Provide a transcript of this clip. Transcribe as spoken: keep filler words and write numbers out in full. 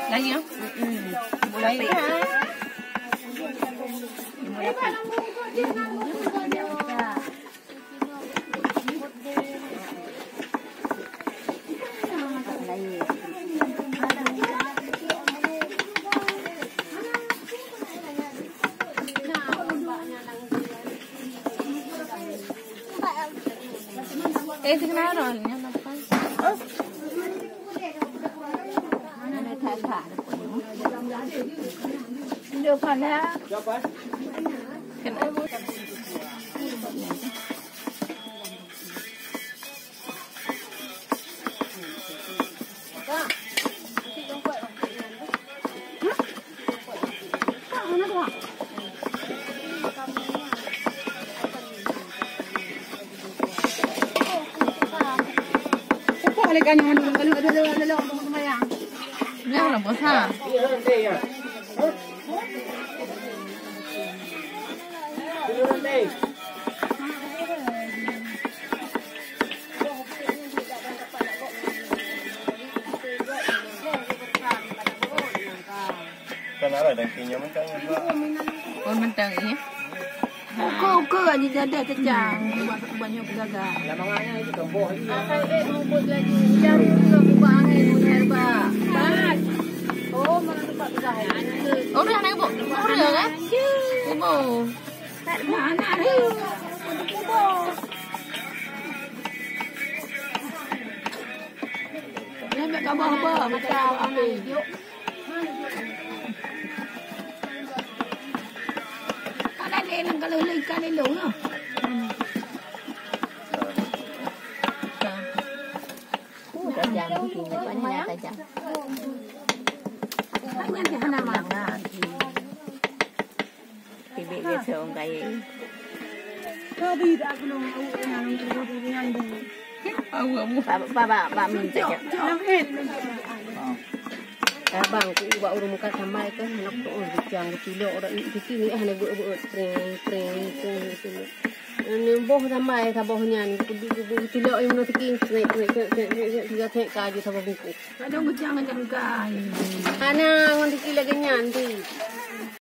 Lagi ya? Eh, itu kenapa rollnya, kenapa? Nyan ureueng bosa. Kan arah daging nyoe mantong nyan, Pak. Oh, mantong, iya. Ukeue-ukeue aja jadah teucang, buat, buat nyoe peugaga. Lama nganya itu tempoh lagi. Asai eh, mubut laju, hujan itu buka angin, hujan hebat. Oh, mana tempat peugaga? Oh, udah naik, Bu. Udah, kan? Ibu. Tak ada anak tu. Untuk kubur. Lembek kabah apa? Macam apa? Ada di dalam kalau ikan elong lah. Tajam, tajam. Hanya di hana mah. Tibik biasa orang kaya. Bak, bak, bak, bak, minta cak. Abang, ku bak ureueng muka samai kan, anak tu, oh, bicang, kecilok, orang ni, kecil ni, ah, nak buat, buat, pring, pring, pring, kecilok. Ni boh samai, saboh nyan, kudu, kudu, kecilok, yang mana sikit, snack, snack, snack, snack, snack, tiga snack, ka aja saboh bungkus. Kadang bicang macam kai. Ana, ngon sikit lagi nyan, tu.